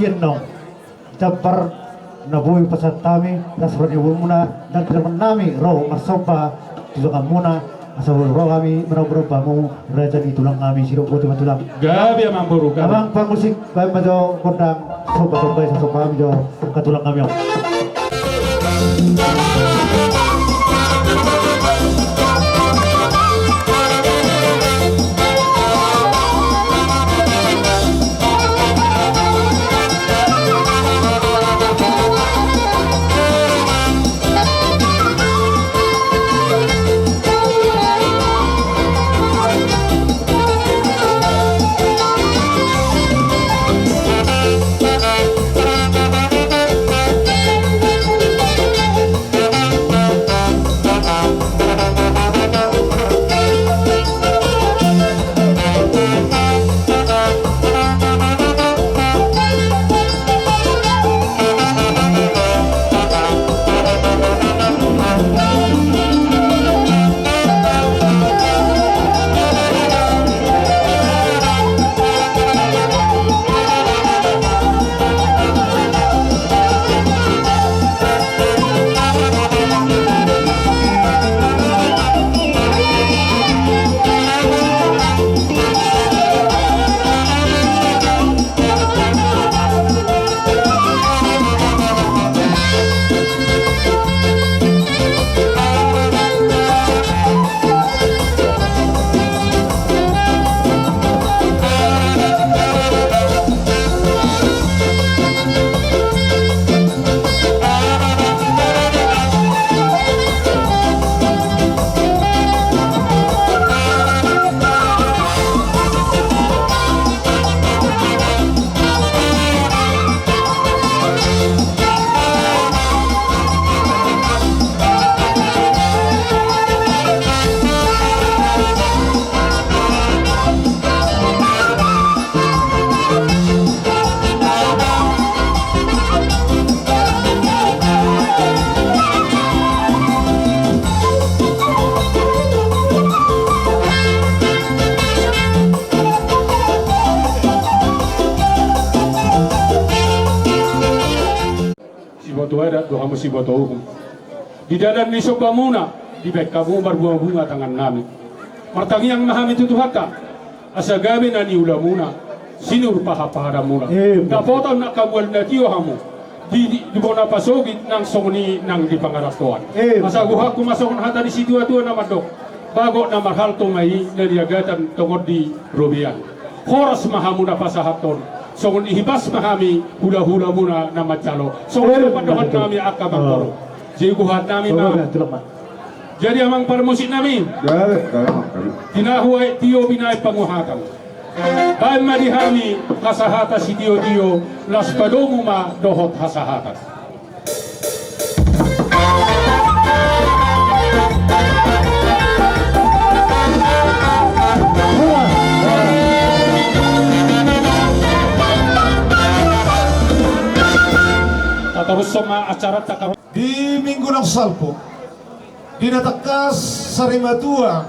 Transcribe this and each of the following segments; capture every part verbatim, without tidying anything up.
Ianong jambar na boi pasahat hami, las roha ni ulaonmuna, dan teman nami ro marsomba tu donganmuna, asa ro hami maromba-romba hamu, raja ni tulang nami, sidok boti ma tulang. Gabe amang boru, gabe. Amang parmusik, baen ma jo gondang, somba-somba, asa somba hami jo angka tulang nami on. Siboto adat do hamu siboto uhum. Di dalan ni sombamuna, dibaen hamu marbunga-bunga tangannami. Martangiang ma hami tu Tuhanta, asa gabe na niulamuna, sinur pahan-pahanmuna. Emma. Dapotan angka mual na tio hamu, di, di, di bona pasogit nang songon i nang di pangarantoan. Emma. Asa gohanku ma songon hata ni situa-tua na mandok, bagot na marhalto ma i na niagatan tongon di robean. Horas ma hamu na pasahathon, songon i hipas ma hami hula-hulamuna na manjalo. Songon i ma pandohan nami angka amang boru. Jadi gohan nami ma. Jadi amang parmusik nami. Tinahu aek tio binaen panguhatan. Baen ma di hami hasahatan sitio-tio, las padomu ma dohot hasahatan. Tatarushon ma acaranta. Di minggu naung salpu, di na tangkas sarimatua,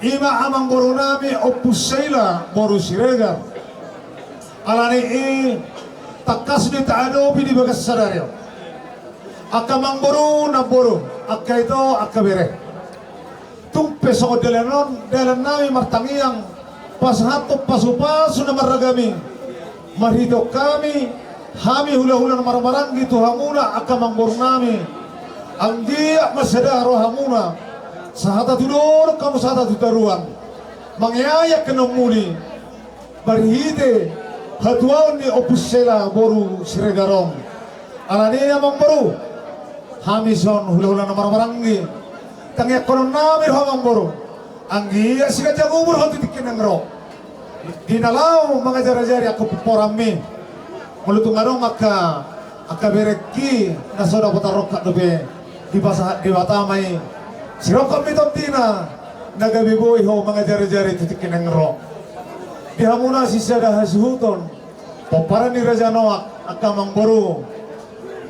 i ma amang boru nami Ompu Saila boru Siregar. Alani i tangkas do taadopi di bagas sadari on. Angka amang boru, namboru, angka ito, angka bere. Tung pe songon dalan on, dalan nami martangiang pasahathon pasu-pasu na marragam i. Marhite on hami, hami hula-hula na marhahamaranggi tu hamuna angka amang boru nami. Anggiat ma sada rohamuna, sahata tu dolok hamu sahata tu toruan. Mangeaek ke non muli. Marhite hatuaon ni Ompu Saila boru Siregar on. Alani i amang boru, hami son hula-hula na marhahamaranggi, tangiangkonon nami do ho amang boru, anggiat siganjang umur ho tu tingki na naeng ro. Di na laho mangajar-ajari angka pomparanmi. Molo tung adong angka, angka berengki na so dapotan rongkap dope, dipasahat Debata ma i. Sirongkap ni tondina na gabe boi ho mangajar-ajari tu tingki na naeng ro. Di hamuna sisada hasuhuton, pomparan ni Raja Noak, angka amang boru.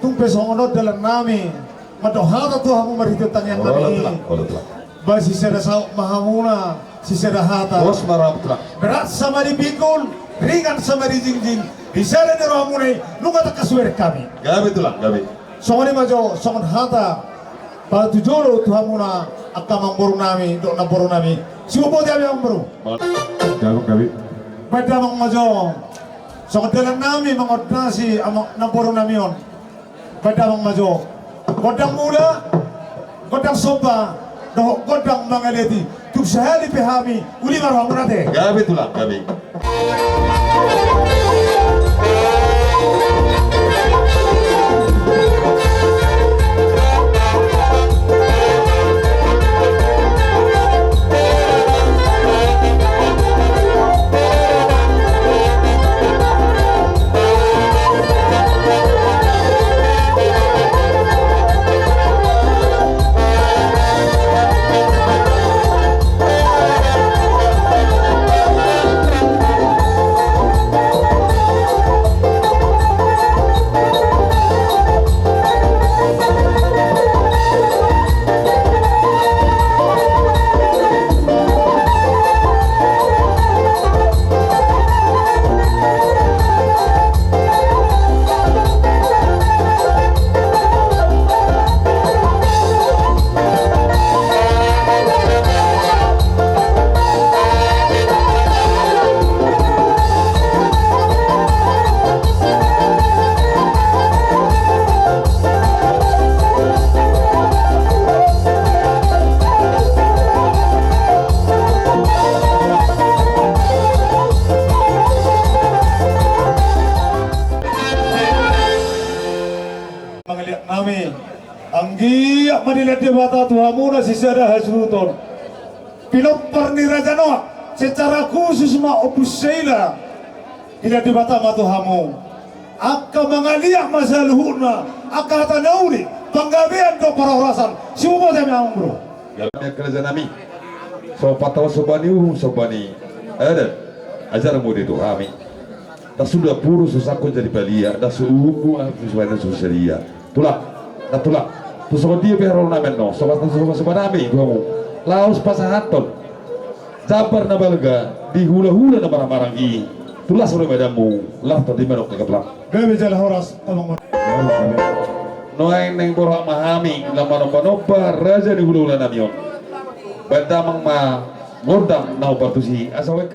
Tung pe songon on dalan nami, mandok hata tu hamu marhite tangiang nami i. Ba sisada saut ma hamuna, sisada hata. Berat sama dipikul, ringan sama dijingjing. Di sada ni rohamuna i nunga tangkas hubereng hami. Gabe tulang, gabe. Songon i ma jo songon hata patujolo tu hamuna angka amangboru nami dohot namboru nami. Sibobote hami amangboru. Gabe, gabe. Baen damang ma jo songon dalan nami mangondasi amang namboru nami on. Baen damang ma jo gondang mula, gondang somba dohot gondang mangalehon i. Tung sahali pe hami uli ma rohamuna ate. Gabe tulang, gabe. Mangaliat nami, anggiat ma dilehon Debata tu hamuna sisada hasuhuton. Pinompar ni Raja Noak, secara khusus ma Ompu Seila, dilehon Debata ma tu hamu. Angka mangaliat ma saluhutna, angka hata na uli, panggabean dohot parhorasan. Sibobote hami amangboru. Gabe, angka raja nami. So patau somba ni uhum, somba ni adat. Ajar muse tu hami. Ndang suda puru so sangkot jadi balia, ndang so uhum, ndang so sadia. Tulang, ndang tulang. Tu songon dia pe haroro nami annon, so patau somba, somba nami tu hamu. Laos pasahathon jambar na balga di hulahula na marhahamaranggi. Tulang, songon i ma dammu, laos tondi ma dok, tulang. Gabe jala horas, amang. Nuaeng naeng borhat ma hami lam manombanomba raja ni hulahula nami on. Baen damang ma gondang na hombar tusi asa wek.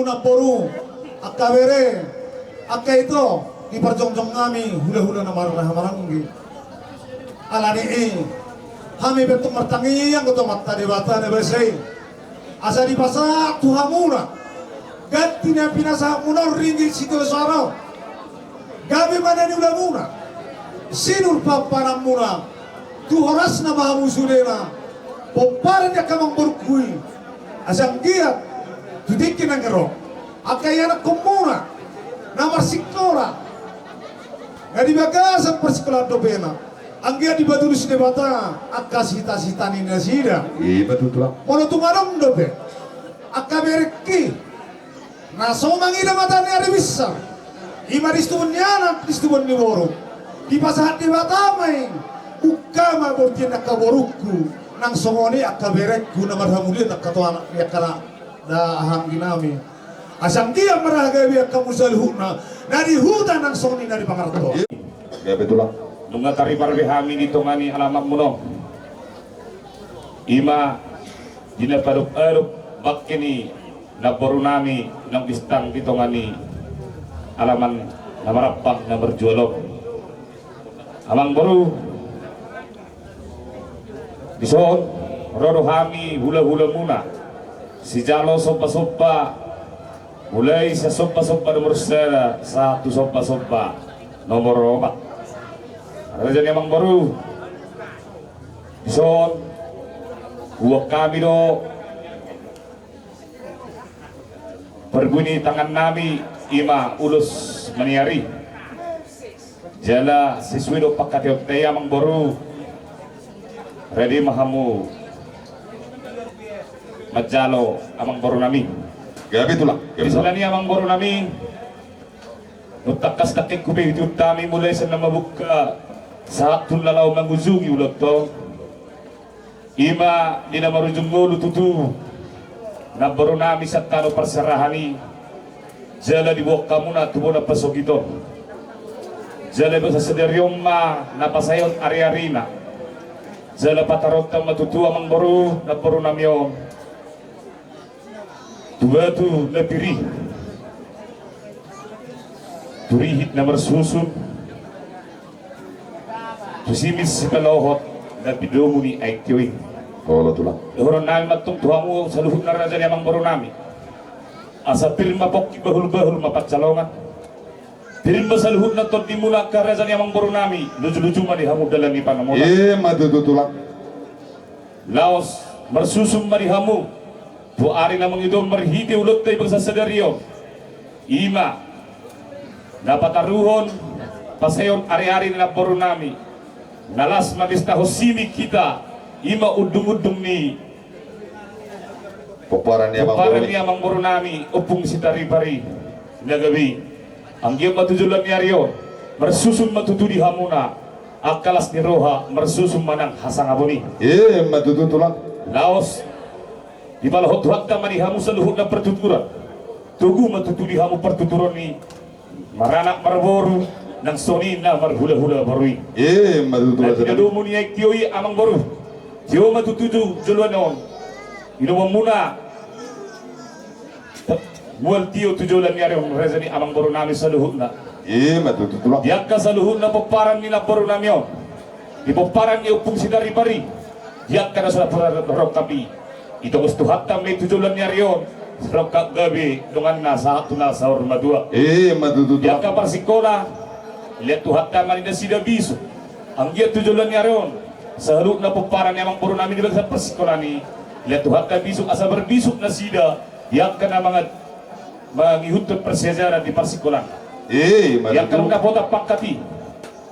Namboru, angka bere, angka ito, di parjongjong nami hulahula na marhahamaranggi. Alani i hami pe tung martangiang do tu Amanta Debata na basa i, asa dipasahat tu hamuna ganti na pinasahatmuna on, ringgit sitio saro. Gabe ma na niulamuna, sinur pahanpahananmuna, tu horasna ma hamu sudena, pomparan ni angka amangborungku i, asa anggiat tu tingki na naeng ro, angka ianakhonmuna na marsikola, na di bagasan parsikolaan dope na, anggiat dipatulus Debata angka sitasita ni nasida. Ima tutu, Tulang. Molo tung adong dope angka berengki na so mangida mata ni ari binsar, Ima di situbuan ni anak, di situbuan ni boru. Dipasahat Debata ma i. Buka ma bortian angka borungku, nang songon i angka berengku na marhamulian angka tu anak ni angka na, da, anggi nami. Asa anggiat marhaha gabe angka muna saluhutna, na di huta nang songon i na di pangarantoan. Gabe tulang. Nunga taripar be hami di tonga ni alamanmuna on. Ima di na paadop-adop bangke ni namboru nami naung bistang di tonga ni alaman na marampang na marjual on. Amang boru, dison ro do hami hula-hulamuna sijalo somba-somba, mulai sian somba-somba nomor sada sahat tu somba-somba nomor opat. Raja ni amang boru, dison huboan hami do parbue ni tangan nami, ima ulos maniari. Jala sesuai do pangkataionta i amang boru, rade ma hamu manjalo amang boru nami. Gabe tulang, gabe tulang. Di siala ni i amang boru nami, dung tangkas nangkin hupaihutihut hami mulai sian na mamungka sahat tu na laho mangujungi ulaonta on. Ima di na marujung ngolu tutu namboru nami sian tano parserahan i, jala diboan hamuna tu bona pasogit on. Jala di bagasan sadari on ma na pasaeon ari-arina. Jala pataruhonta ma tutu amang boru namboru nami on tu batu na pir i, tu rihit na marsusun, tu simis sipalohot na pindomu ni aek tio i. Olo tulang. Dohonon nami ma antong tu hamu saluhutna raja ni amang boru nami, asa pir ma pongki, bahul-bahul ma pansalongan. Pir ma saluhutna tondimuna angka raja ni amang boru nami, luju-luju ma di hamu dalan ni panomunan. Ima tutu tulang. Laos marsusun ma di hamu tu ari na mangihut on marhite ulaonta di bagasan sadari on. Ima na pataruhon pasaeon ari-ari ni namboru nami, na las mamestahon simin hita, ima undung-undung ni pomparan ni amang boru nami Ompung Sitaripari na gabe i. Anggiat ma tu joloan ni ari on marsusun ma tutu di hamuna angka las ni roha, marsusun ma nang hasangapon i. Ima tutu tulang. Laos dipalohot Tuhanta ma di hamu saluhutna partuturan. Togu ma tutu di hamu partuturan i, maranak marboru, nang songon i na marhula-hula boru i. Ima tutu tulang. Na pindomu ni aek tio i amang boru, tio ma tutu tu joloan on. Inomonmuna mual tio tu joloan ni ari on raja ni amang boru nami saluhutna. Ima tutu tulang. Di angka saluhutna pomparan ni namboru nami on, di pomparan ni Ompung Sitaripari, di angka na so rongkap i, ditogos Tuhanta ma i tu joloan ni ari on rongkap gabe donganna sahat tu na saur matua. Ima tutu tulang. Di angka parsikola, dilehon Tuhanta ma di nasida bisuk. Anggiat tu joloan ni ari on saluhutna pomparan ni amang boru nami di bagasan parsikolaan i, dilehon Tuhanta bisuk asa marbisuk nasida di angka na manga-, mangihuthon parsiajaran di parsikolaan. Ima tutu. Di angka na dapotan pangkat i,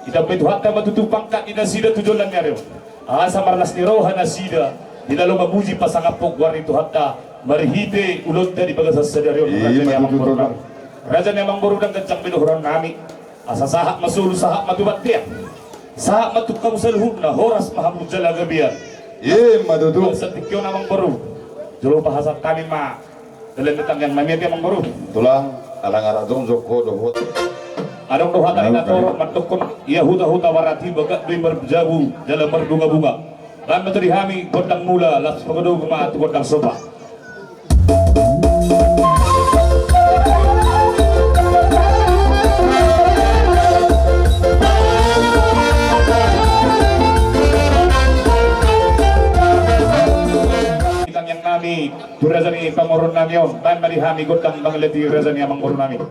ditambai Tuhanta ma tutu pangkat ni nasida tu joloan ni ari on, asa marlas ni roha nasida di laho mamuji pasangaphon goar ni Tuhanta marhite ulaonta di bagasan sadari on. Ima tutu tulang. Raja ni amang boru, ndang ganjang be dohonon nami. Asa sahat ma solu, sahat ma tu bontean, sahat ma tu hamu saluhutna, horas ma hamu jala gabe an. Ima tutu. Sahat tingki on amang boru, jolo pasahat hami ma dalan ni tangiang nami, ate amang boru. Tulang, ala nunga jongjong ho dohot. Adong do hata ni natorop mandokkon, ia huta-huta barat i bagak do i marjabu jala marbunga-bunga. Bahen ma tu hami gondang mula, laos pagodomu ma tu gondang somba. Tangiang nami tu raja ni pamoruon nami on, bahen ma di hami gondang mangalehon raja ni amang boru nami.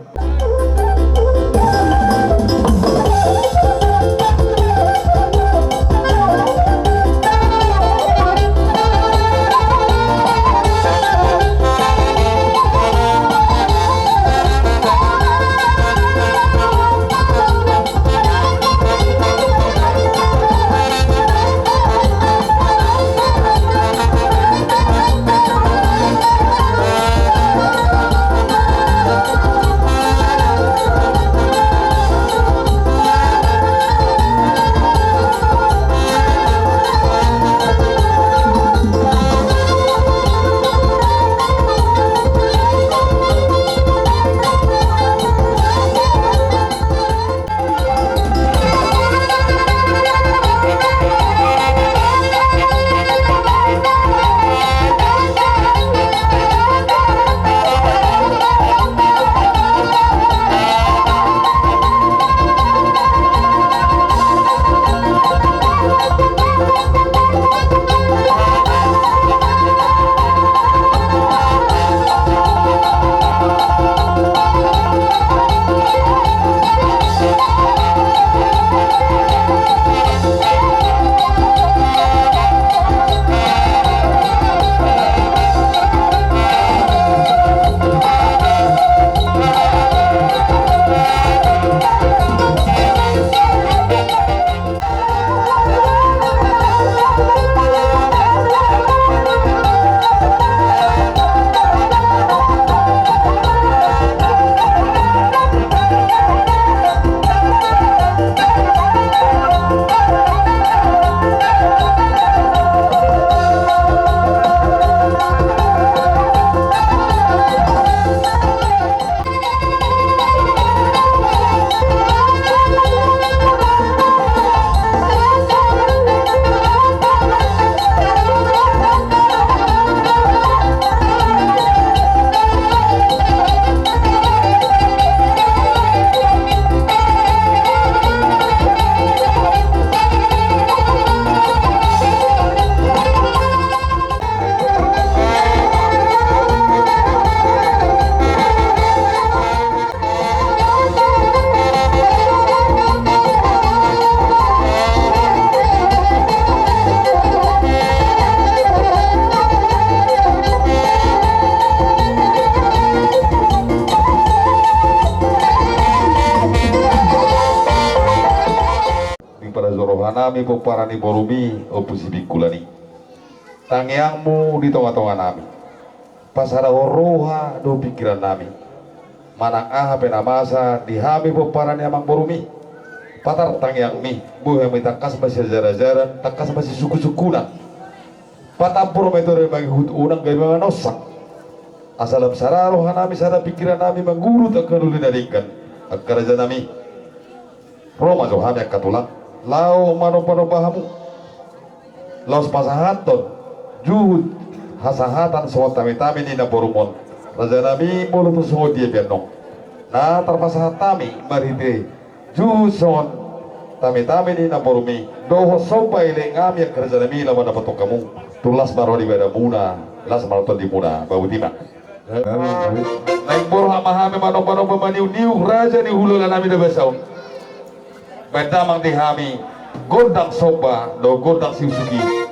Parajolo rohanami pomparan ni borumi Ompu Sibingkulan i. Tangiangmu di tongatonganami. Pasarahon roha dohot pingkirannami. Manang aha pe na masa di hami pomparan ni amangborumi. Patar tangiangmi, boi hami tangkas masijarajaran, tangkas masisungkunsungkunan. Patampur ma i tu ari mangihut unang gabe manonsak. Asa lam sada rohanami sada pingkirannami mangurut angka na uli na denggan. Angka rajanami. Ro ma jo hami angka tulang. Laho manombanomba hamu. Laos pasahathon. Juhut hasahatan songon tamitami ni namborumon. Rajanami molo tung songon dia pe annon. Na tarpasahat hami marhite. Juhut songon tamitami ni namborumi, dohot somba i lehon hami angka rajanami laho mandapothon hamu, tu las ma roha di badanmuna, las ma roha tondimuna, babutima. Naeng borhat ma hami manombanomba maniukniuk raja ni hulahulanami na basa on. Baen damang di hami, gondang somba, dohot gondang siusuk i.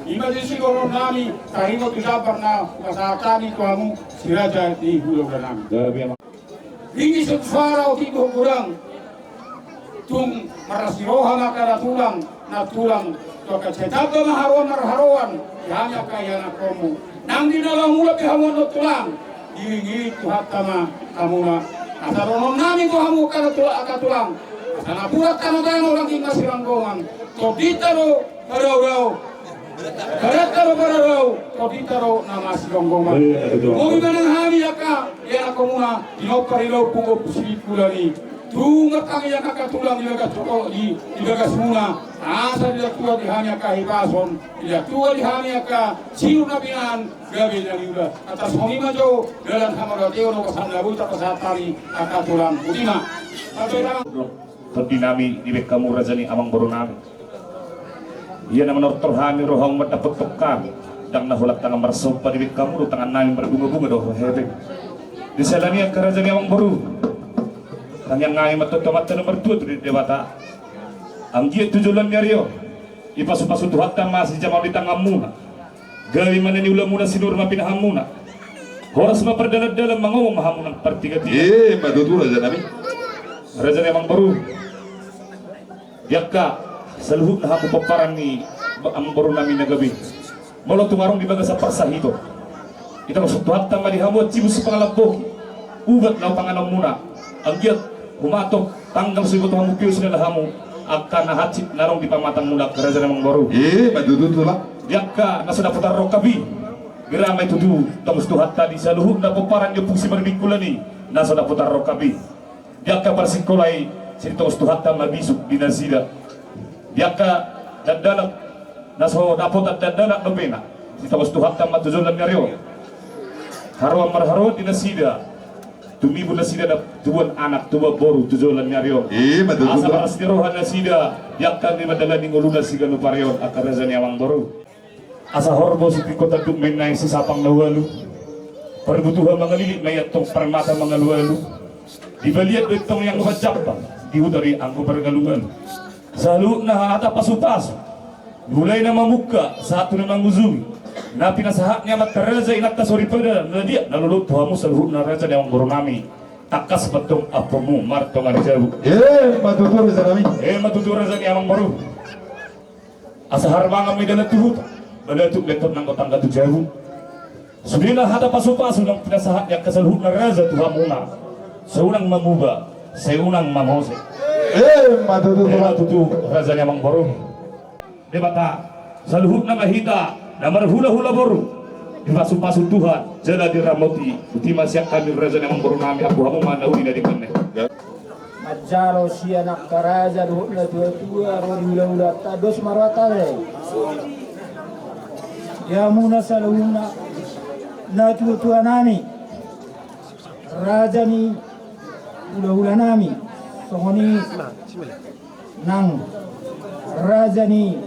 Ima di sidohonon nami taringot tu jambar na hupasahat hami tu hamu si raja ni hulahula nami. Ringgit satu suara otik dohot godang. Tung marlas ni roha ma angka na tulang, na tulang tu angka sitamba ma haroan marharoan di hami angka ianakhonmu. Nang di na laho mulak pe hamu annon tulang, diiringiring Tuhanta ma hamuna. Asa dohonon nami tu hamu angka tulang, angka tulang, asa napuran tano-tano, rangging ma silanggongan. Tondinta do pardaodao, barata do pardaodao, tondinta do na masilanggongan. Boi manang hami angka ianakhonmuna, tinompar ni lompu, Ompu Silikula i. Tung martangiang angka tulang di bagas, di, di bagasmuna. Asa didatua di hami angka hipason, didatua di hami angka sinur na pinahan, gabe na niula. Atas songon i ma jo dalan hamauliateon, dohot pasahat na boi tapasahat hami angka tulang. Boti ma. Tondi nami, dibahen hamu raja ni amangboru nami. Ia na manortor hami rohamu mandapothon hami. Ndang na holan tangan marsomba dibahen hamu, do tangan nami marbunga-bunga dohot hepeng. Di siala ni i angka raja ni amangboru, tangiang nami ma tu Amanta na martua, tu Debata. Anggiat tu joloan ni ari on, dipasu-pasu Tuhanta ma sijamaon di tanganmuna. Gabe ma na niulamuna, sinur ma pinahanmuna. Horas ma pardalan-dalan, mangomong ma hamu nang partiga-tiga. Ima tutu raja nami. Raja ni amangboru, di angka saluhutna hamu pomparan ni amangboru nami na gabe, molo tung adong di bagasan parsahiton, ditongos Tuhanta ma di hamu hansit sipangalambohi, ubat na panganonmuna. Anggiat humatop tanggal so diboto hamu, pio sinala hamu angka na hansit na adong di pamatangmuna, angka raja ni amangboru. Ima tutu tulang. Di angka na so dapotan rongkap i, bere ma i tutu, tongos Tuhanta di saluhutna pomparan ni Ompu Simarmingkulan i na so dapotan rongkap i. Di angka parsingkola i, sai ditongos Tuhanta ma bisuk di nasida. Di angka dakdanak na so dapotan dakdanak dope na, sai ditongos Tuhanta ma tu joloan ni ari on. Haroan marharoan di nasida, tumibu nasida na tubuan anak, tubuan boru tu joloan ni ari on. Ima tutu. Asa marlas ni roha nasida di angka na mandalani ngoluna siganup ari on, angka raja ni amangboru. Asa horbo sitingko tanduk ma inna i, sisapang na ualu, parbutuha mangalilit ma i antong, parmata mangalualu. Di balian do i antong i anggo parjambang, di huta do i anggo pargalugalu. Saluhutna hata pasu-pasu, mulai na mamungka sahat tu na mangujungi, na pinasahat ni amanta raja, inanta soripada, na dia na lolo tu hamu saluhutna raja ni amangboru nami. Tangkas ma antong ampumu martonga ni jabu. Ima tutu raja nami. Ima tutu raja ni amangboru. Asa harbangan ma i dalan tu huta, balatuk ma i antong nanggo tangga tu jabu. Sudena hata pasu-pasu naung pinasahat ni angka saluhutna raja tu hamuna, sai unang manguba, sai unang mangose. Ima tutu, ima tutu raja ni amangboru. Debata, saluhutna ma hita na marhulahula boru, dipasu-pasu Tuhan jala diramoti. Boti ma sian hami raja ni amangboru nami, ampu hamu ma na uli na denggan i. Manjalo sian angka raja dohot na tua-tua ro di hula-hulanta, dos ma rohanta. Di hamuna saluhutna na tua-tua nami, raja ni hula-hula nami, songon i nang raja ni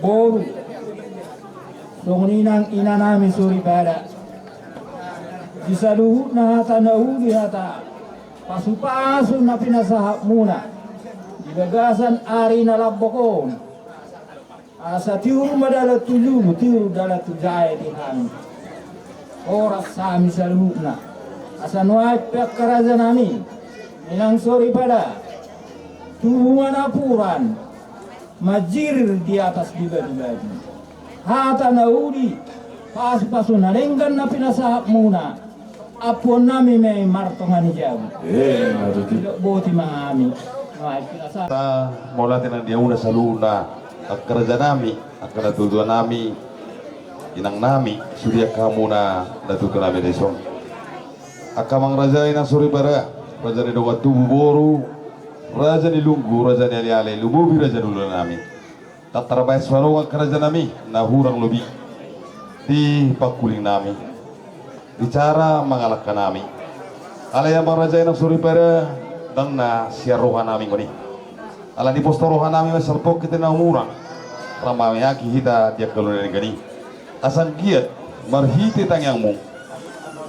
boru, songon i nang ina nami soripada. Di saluhutna hata na uli, hata pasu-pasu na pinasahatmuna di bagasan ari na lambok on, asa tiur ma dalan tu julu, tiur dalan tu jae di hami. Horas hami saluhutna. Asa nuaeng pe angka raja nami, inang soripada, tubu ma napuran manjirir di atas di batu-batu. Hata na uli, pasu-pasu na denggan na pinasahatmuna, ampuon nami ma i martonga ni jabu. Ima tutu. Boti ma hami. Nuaeng pinasahat. Mauliate nang di hamuna saluhutna, angka raja nami, angka na tua-tua nami, inang nami, sude angka hamuna na tua-tua nami dison. Angka amang raja, inang soripada, raja ni dongan tubu boru, raja ni lunggu, raja ni ale-ale, lumobi raja ni hula nami. Tarbahen so adong angka raja nami na hurang lobi di pangkuling nami, di cara mangalangka nami. Alai amang raja, inang soripada, ndang na sian roha nami ngoni. Ala ni posto roha nami ma salpok hita na umurang, rap manganggi hita di angka ulaon na denggan i. Asa anggiat marhite tangiangmu,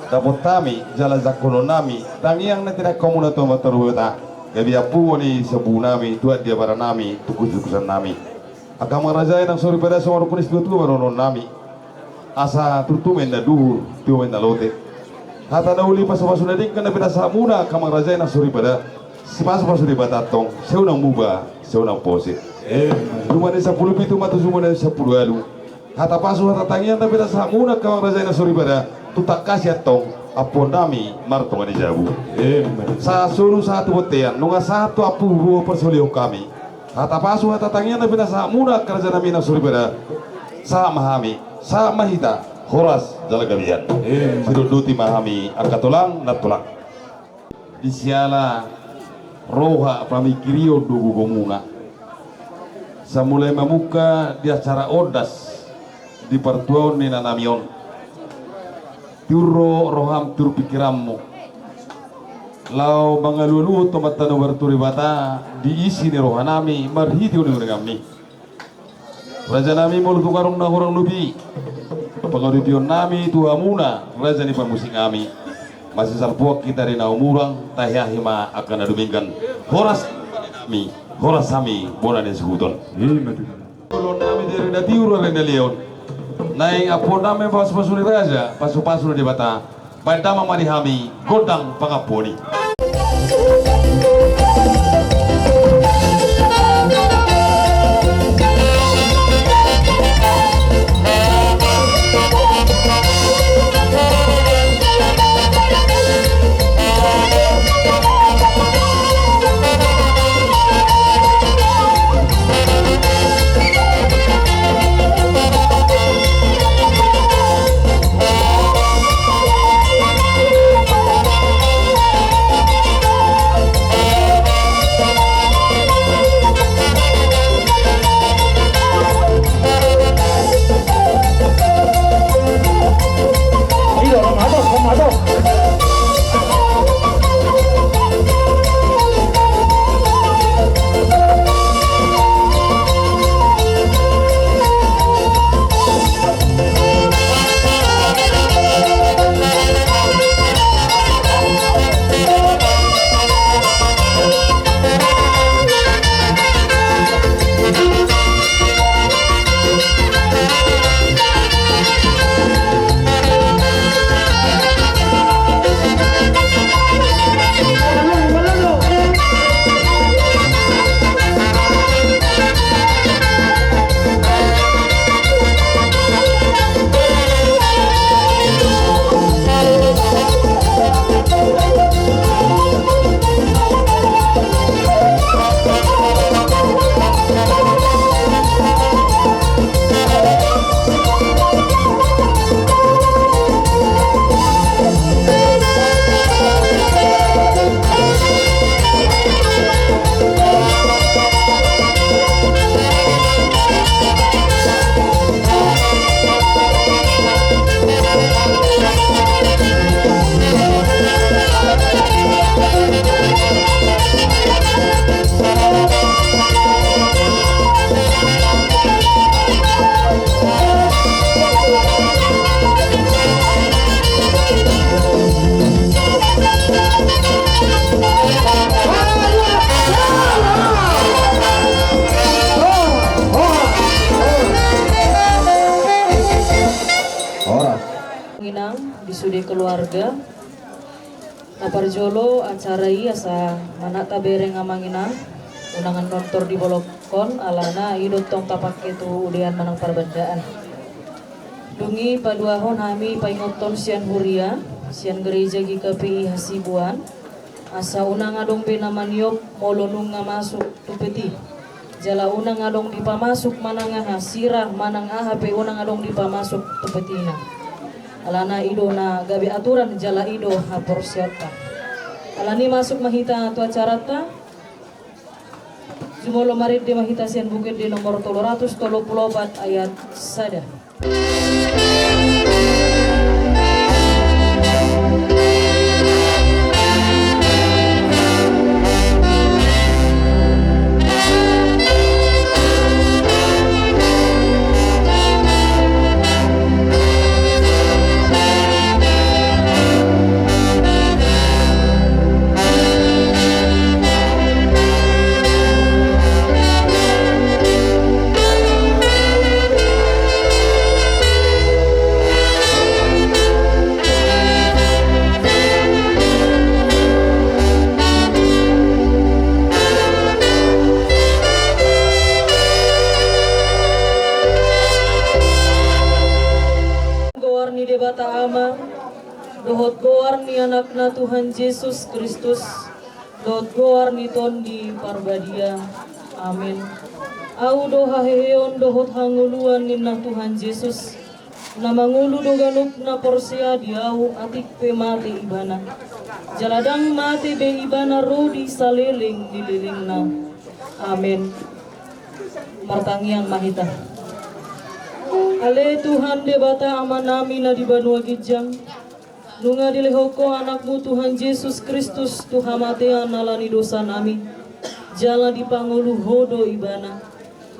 dapot hami jala jangkonon nami tangiang na tinaengkonmuna tu Amanta Debata, gabe ampuon ni sambu nami, tuat di abara nami, tungkus-tungkusan nami. Angka amang raja i nang soripada, songon rukun ni situatua ma dohonon nami. Asa turtu ma inna duhur, tio ma inna lote. Hata na uli, pasupasu na denggan na pinasahat muna angka amang raja i nang soripada. Sipasupasu Debata antong, sai unang muba, sai unang pose. Amen. Jumadi sampulu pitu ma tu jumadi sampulu ualu. Hata pasu hata tangiang na pinasahat muna angka amang raja i nang soripada, tu tangkas i antong, ampuon nami martonga ni jabu. Amen. Sahat solu sahat tu bontean, nunga sahat tu ampuruo parsolihon hami. Hata pasu hata tangiang na pinasahat muna angka raja nami nang soripada, sahat ma hami, sahat ma hita, horas jala gabe an. Amen. Sidondoti ma hami angka tulang nang tulang. Di siala roha pamingkirion do gogomuna. Sai mulai mamungka di acara ondas di partuaon ni inanami on. Tiur ro roham, tiur pingkiranmu. Laho mangalualuhon tu Amanta na martua Debata di isi ni rohanami marhite uninguninganmi. Rajanami, molo tung adong na hurang lobi pangalualuhon nami tu hamuna raja ni pamusik nami, masisalpuan hita di na umurang, tahiahi ma angka na dumenggan. Horas nami, horas hami bona ni suhuton. Ima tutu. Olo nami di ari na tiur ari na lehon. Naeng ampuon nami pasupasu ni raja, pasupasu ni Debata. Baen damang ma di hami gondang pangampuon i. Inang di sude keluarga. Na parjolo acara i asa manat tabereng amang inang, unang annon tor dibolongkon, alana i do tong tapangke tu udean manang parbandaan. Dung i paduahon hami paingothon sian huria, sian gereja G K P I Hasibuan, asa unang adong be na maniop molo nunga masuk tu peti. Jala unang adong dipamasuk manang aha sira manang aha pe, unang adong dipamasuk tu petina. Alana i do na gabe aturan jala i do haporseaonta. Alani masuk ma hita tu acaranta. Jumolo marende ma hita sian Buku Ende nomor tolu ratus tolu pulu opat ayat sada. Debata Ama, dohot goar ni Anakna Tuhan Jesus Kristus, dohot goar ni Tondi Parbadia. Amen. Ahu do haheheon dohot hangoluan ninna Tuhan Jesus, na mangolu do ganup na porsea di Ahu atik pe mate ibana. Jala ndang mate be ibana ro di saleleng ni lelengna. Amen. Martangiang ma hita. Ale Tuhan Debata Amanami na di banua ginjang, nunga dilehon Ho Anakmu Tuhan Jesus Kristus tu hamatean ala ni dosanami, jala dipangolu Ho do Ibana,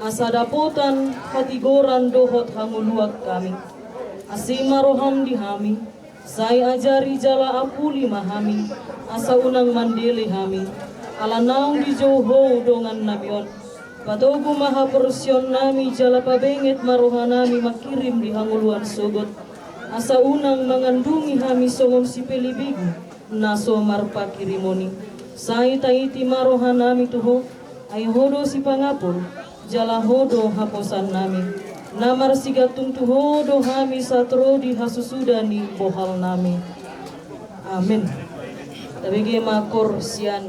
asa dapotan hatigoran dohot hangoluan hami. Asi ma roham di hami, sai ajari jala apuli ma hami, asa unang mandele hami, ala naung dijou Ho dongannami on. Patogu ma haporseaonnami jala pabenget ma rohanami manghirim di hangoluan sogot, asa unang mangandungi hami songon sipelebegu na so marpanghirimon i. Sai taiti ma rohanami tu Ho, ai Ho do Sipangampul, jala Ho do haposaonnami. Na marsigantung tu Ho do hami sahat ro di hasusuda ni bohalnami. Amen. Tabege ma koor sian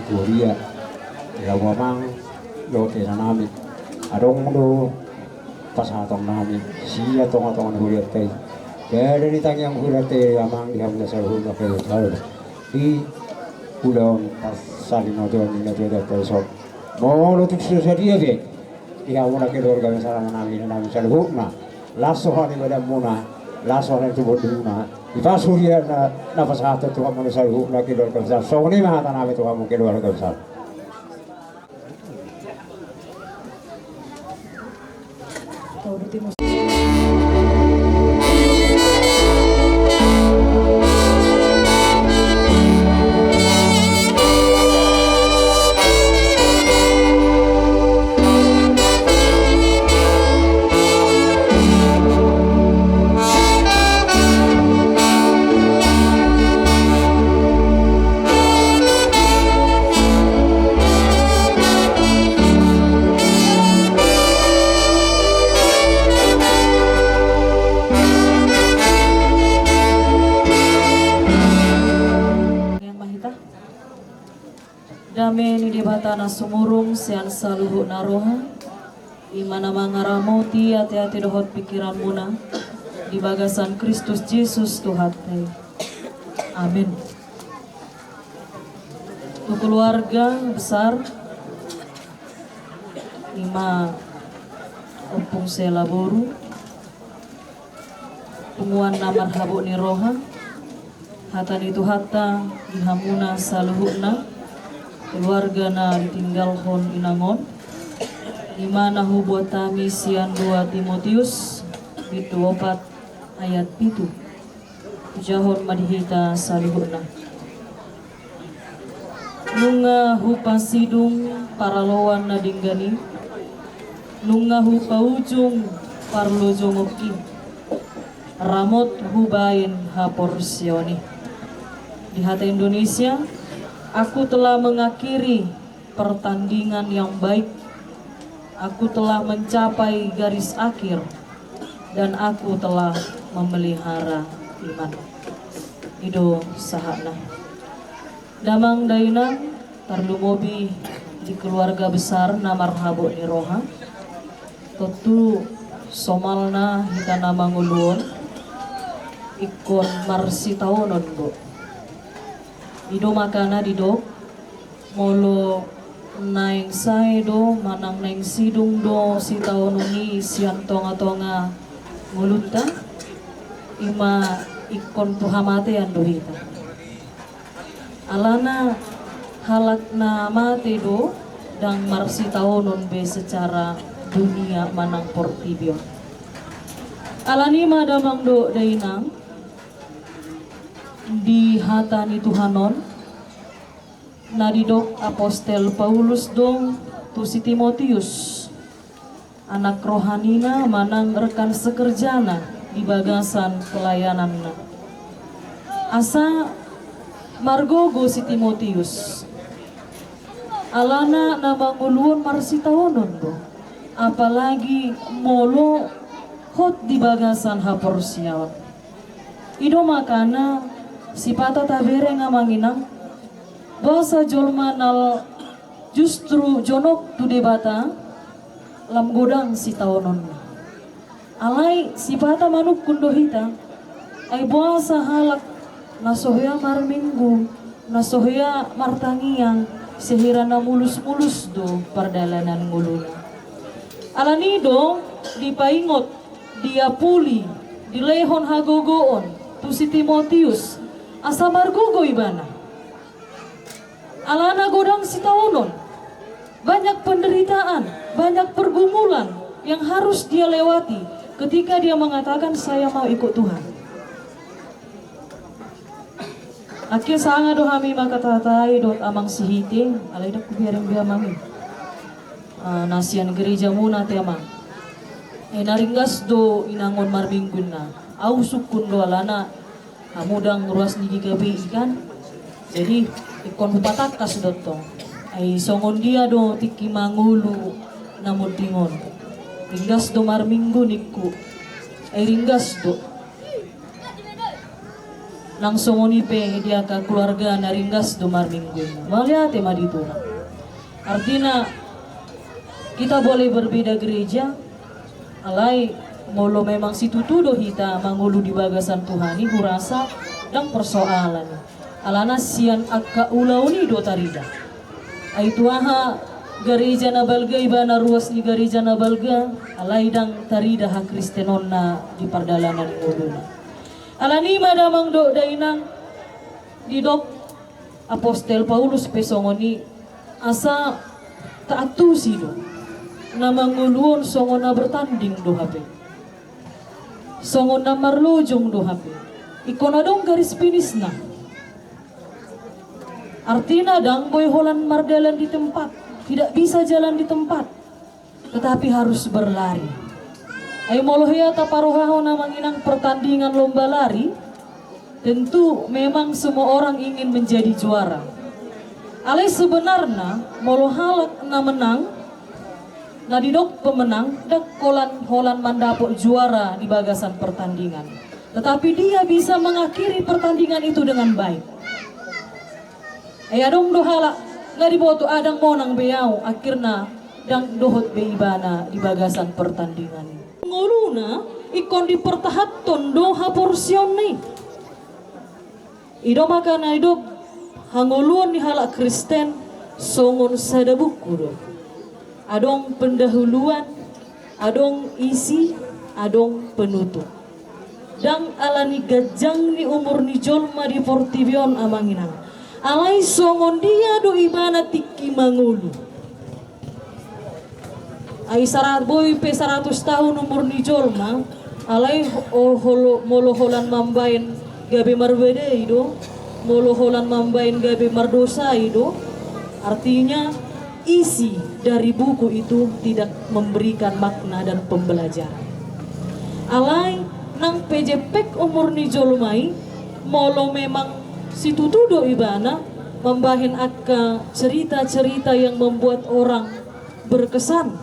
Huria, di hamu amang dohot inanami, adong do pasahatonnami sian tongatonga ni hurianta i. Gabe ditangiang hurianta i amang di hamu na saluhutna, keluarga di ulaon pasahat ni natuatua ni natuatuanta i. Molo tung so sadia be di hamu na keluarga besar, inanami, inanami saluhutna, las roha ni badanmuna, las roha ni tubumuna. Dipasu huria na pasahathon tu hamu na saluhutna keluarga besar. Songon i ma hatanami tu hamu keluarga besar. Dame ni Debata na sumurung sian saluhutna roha, i ma na mangaramoti ateate dohot pingkiranmuna di bagasan Kristus Jesus Tuhanta i. Amen. Tu keluarga besar, i ma Ompung Sela boru, punguan na marhabot ni roha, hata ni Tuhanta di hamuna saluhutna, keluarga na ditinggalhon inang on, i ma na hubuat hami sian dua Timotius, bindu opat ayat pitu. Hujahahon ma di hita saluhutna. Nunga hupasidung paraloan na denggan i, nunga hupaujung parlojongki, ramot hubaen haporseaon i. Di hata Indonesia, aku telah mengakhiri pertandingan yang baik, aku telah mencapai garis akhir, dan aku telah memelihara iman. I do sahatna. Damang dainang, tarlumobi di keluarga besar na marhabot ni roha. Tontu somalna hita na mangolu on ingkon marsitaonon do. I do makana didok, molo naeng sae do manang naeng sidung do sitaonon i sian tongatonga ngolunta, i ma ingkon tu hamatean do hita. Alana halak na mate do ndang marsitaonon be secara dunia manang portibi on. Alani i ma damang dohot dainang, di hata ni Tuhan on, na didok apostel Paulus do tu si Timotius, anak rohanina manang rekan sekerjana di bagasan pelayananna. Asa margogo si Timotius. Alana na mangolu on marsitaonon do, apalagi molo hot di bagasan haporseaon. I do makana sipata tabereng amang inang, boasa jolma na justru jonok tu Debata lam godang sitaononna. Alai sipata manungkun do hita, ai boasa halak na so hea marminggu, na so hea martangiang, sahira na mulusmulus do pardalanan ngoluna. Alani i do dipaingot, diapuli, dilehon hagogoon tu si Timotius asa margogo ibana. Alana godang sitaonon, banyak penderitaan, banyak pergumulan yang harus dia lewati ketika dia mengatakan, "Saya mau ikut Tuhan." Angke sanga do hami mangkatatai dohot amang Sihite, alai ndang hubereng be amang i. Ah, na sian gerejamuna ate amang. Eh, na ringgas do inang on marminggu ninna. Au sungkun do alana hamu ndang ruas ni G K P I kan. Jadi ingkon hupatangkas do tong. Ai songon dia do tingki mangolu na monding on. Ringgas do marminggu ningku. Ai ringgas do. Nang songon i pe di angka keluarga na ringgas do marminggu. Mauliate ma di Tuhan. Artina, kita boleh berbeda gereja, alai molo memang situtu do hita mangolu di bagasan Tuhan i, hurasa ndang persoalan. Alana sian angka ulaon i do tarida. Ai tu aha gareja na balga ibana ruas ni gareja na balga, alai ndang tarida hakristenonna di pardalanan ni ngoluna. Alani i ma damang dohot dainang, didok apostel Paulus pe songon i, asa taantusi do, na mangolu on songon na bertanding do hape, songon na marlojong do hape. Ingkon adong garis finisna. Artina ndang boi holan mardalan di tempat, tidak bisa jalan di tempat, tetapi harus berlari. Ai molo hea taparohahon amang inang pertandingan lomba lari, tentu memang semua orang ingin menjadi juara. Alai sebenarna molo halak na menang, na didok pemenang, ndang holan, holan mandapot juara di bagasan pertandingan, tetapi dia bisa mengakhiri pertandingan itu dengan baik. Ai adong do halak na diboto, ah, ndang monang be au, akhirna ndang dohot be ibana di bagasan pertandingan i. Ngoluna ingkon dipertahanhon do haporseaonna i. I do makana didok, hangoluan ni halak Kristen songon sada buku do. Adong pendahuluan, adong isi, adong penutup. Ndang alani ganjang ni umur ni jolma di portibi on amang inang, alai songon dia do ibana tingki mangolu. Ai sara-, boi pe saratus tahun umur ni jolma, alai ho-, o-, holo-, molo holan mambaen gabe marbadai do, molo holan mambaen gabe mardosa i do. Artinya, isi dari buku itu tidak memberikan makna dan pembelajaran. Alai nang pe jempek umur ni jolma i, molo memang situtu do ibana mambahen angka cerita-cerita yang membuat orang berkesan,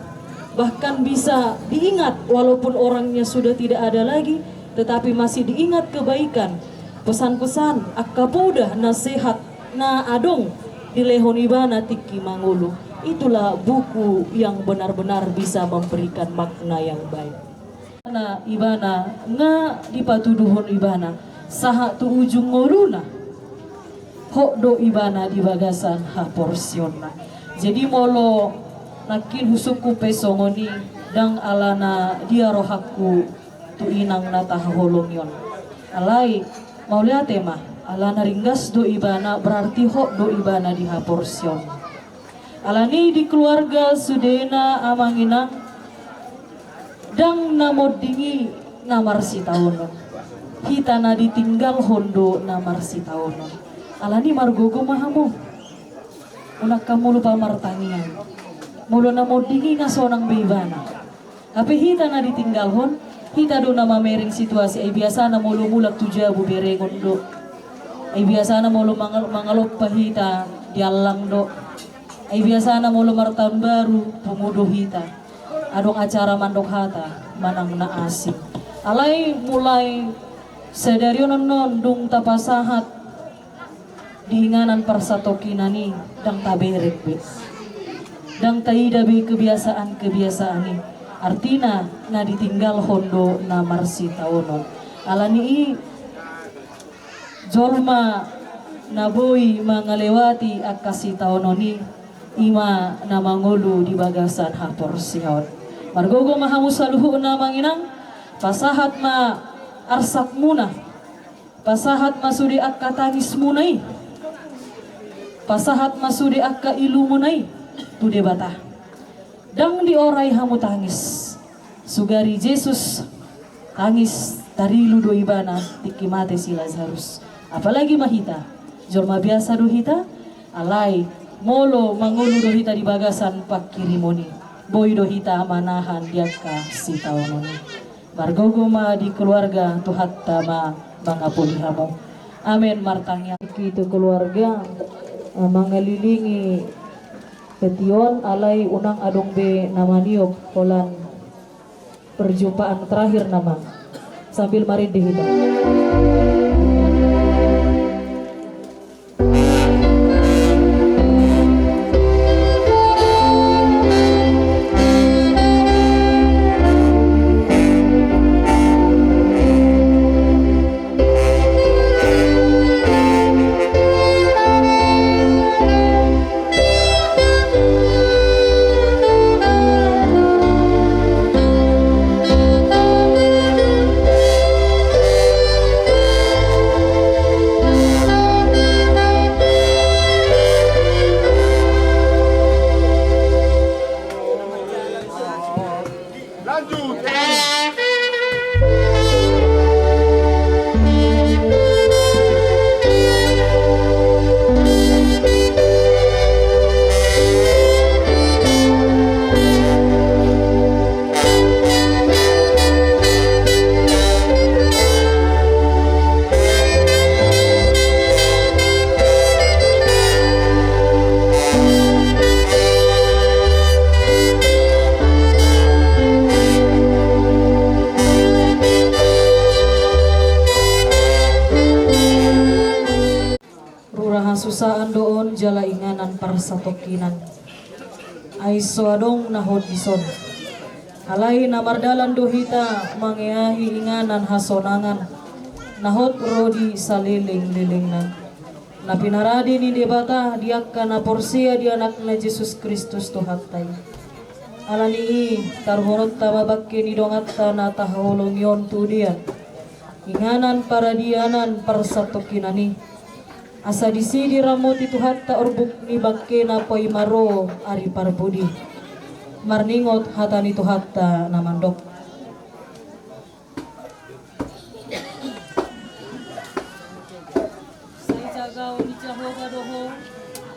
bahkan bisa diingat walaupun orangnya sudah tidak ada lagi, tetapi masih diingat kebaikan, pesan-pesan, angka poda, nasehat na adong dilehon ibana tingki mangolu. Itulah buku yang benar-benar bisa memberikan makna yang baik. Na ibana nga dipatuduhon ibana sahat tu ujung ngoluna, hot do ibana di bagasan haporseaonna. Jadi molo nangkin husungkun pe songon i, ndang alana dia rohangku tu inang na tahaholongi on. Alai mauliate ma, alana ringgas do ibana, berarti hot do ibana di haporseaonna. Alani i di keluarga sudena amang inang, ndang na monding i na marsitaonon. Hita na ditinggalhon do na marsitaonon. Alani i margogo ma hamu. Unang hamu lupa martangiang. Molo na monding i nga sonang be ibana. Hape hita na ditinggalhon, hita do na mamereng situasi, ai biasana molo mulak tu jabu berengon do. Ai biasana molo mangal-, mangalompa hita diallang do. Ai biasana molo martaon baru, pungu do hita. Adong acara mandok hata, manang na asing. Alai mulai sadari on annon dung tapasahat di inganan parsatongkinan i, ndang tabereng be. Ndang taida be kebiasaan-kebiasaan i. Artina na ditinggalhon do na marsitaonon. Alani i jolma na boi mangalewati angka sitaonon i, i ma na mangolu di bagasan haporseaon. Margogo ma hamu saluhutna amang inang, pasahat ma arsakmuna. Pasahat ma sude angka tangismuna i. Pasahat ma sude angka ilumuna i tu Debata. Ndang diorai hamu tangis. Sugari Jesus tangis, tarilu do ibana tingki mate si Lazarus. Apalagi ma hita. Jolma biasa do hita, alai molo mangolu do hita di bagasan panghirimon i, boi do hita manahan di angka sitaonon i. Margogo ma di keluarga, Tuhanta ma mangapuli hamu. Amen. Martangiang. Kita keluarga, eh, mangalilingi petion, alai unang adong be na maniop holan perjumpaan terakhir nama. Sambil marende hita. Hasusaan do on jala inganan parsatongkinan. Ai so adong na hot dison. Alai na mardalan do hita mangeahi inganan hasonangan na hot ro di saleleng-lelengna, na pinarade ni Debata di angka na porsea di Anakna Jesus Kristus Tuhanta i. Alani i, taruhononta ma bangke ni donganta na tahaholongi on tu dia, inganan paradianan parsatongkinan i, asa disi diramoti Tuhanta orbuk ni bangkena paima ro ari parpudi. Marningot hata ni Tuhanta na mandok: Sai jagaon ni Jahowa do ho,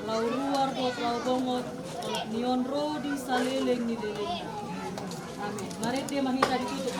laho ruar dohot laho bongot, olat ni on ro di saleleng ni lelengna. Amin. Marende ma hita, ditutup.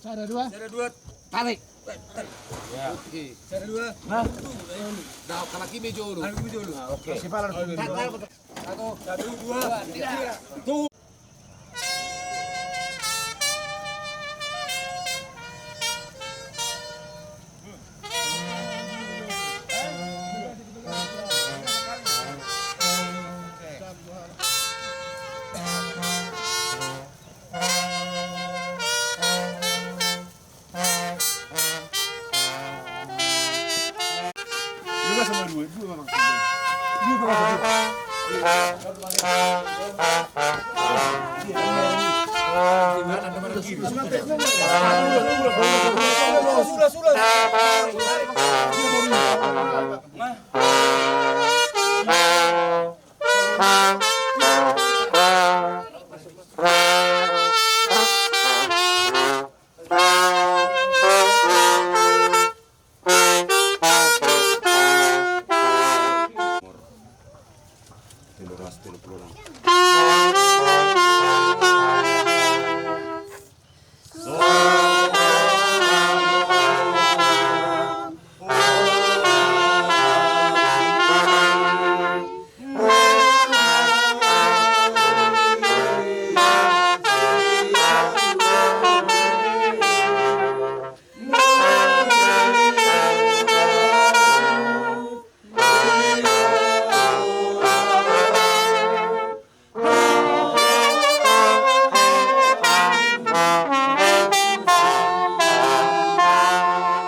Sada dua. Sada dua. Tarik. Oke. Sada dua. Nah. Nah, kanan kiri jolo. Kanan kiri jolo. Nah, oke. Siapa langsung? Satu. Satu, dua, tiga. Tuh. Dua sama dua, dua sama dua. Dua sama dua. Sudah, sudah.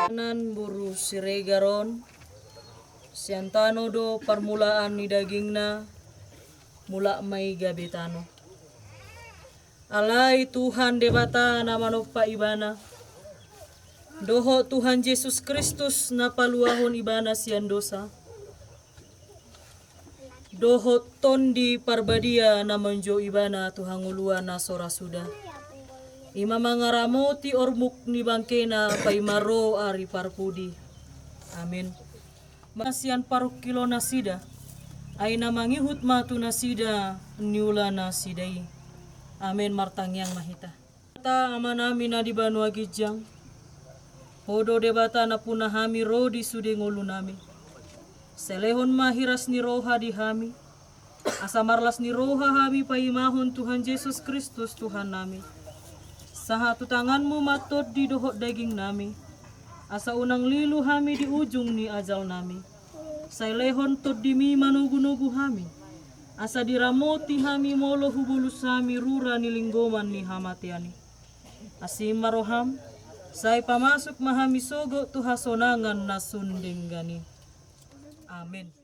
Nan boru Siregar on, sian tano do parmulaan ni dagingna, mulak ma i gabe tano. Alai Tuhan Debata na manompa ibana, dohot Tuhan Jesus Kristus na paluahon ibana sian dosa, dohot Tondi Parbadia na manjou ibana tu hangoluan na so ra suda, i ma mangaramoti orbuk ni bangkena paima ro ari parpudi. Amin. Masian parungkilon nasida, ai na mangihut ma tu nasida niula nasida i. Amin. Martangiang ma hita. Debata Amanami na di banua ginjang, Ho do Debata nampuna hami ro di sude ngolunami. Sai lehon ma hiras ni roha di hami, asa marlas ni roha hami paimahon Tuhan Jesus Kristus Tuhannami. Sahat tu tanganmu ma tondi dohot dagingnami, asa unang lilu hami di ujung ni ajalnami. Sai lehon tondimi manogunogu hami, asa diramoti hami molo hubolus hami rura ni linggoman ni hamatean i. Asi ma roham, sai pamasuk ma hami sogot tu hasonangan na sun denggan i. Amen.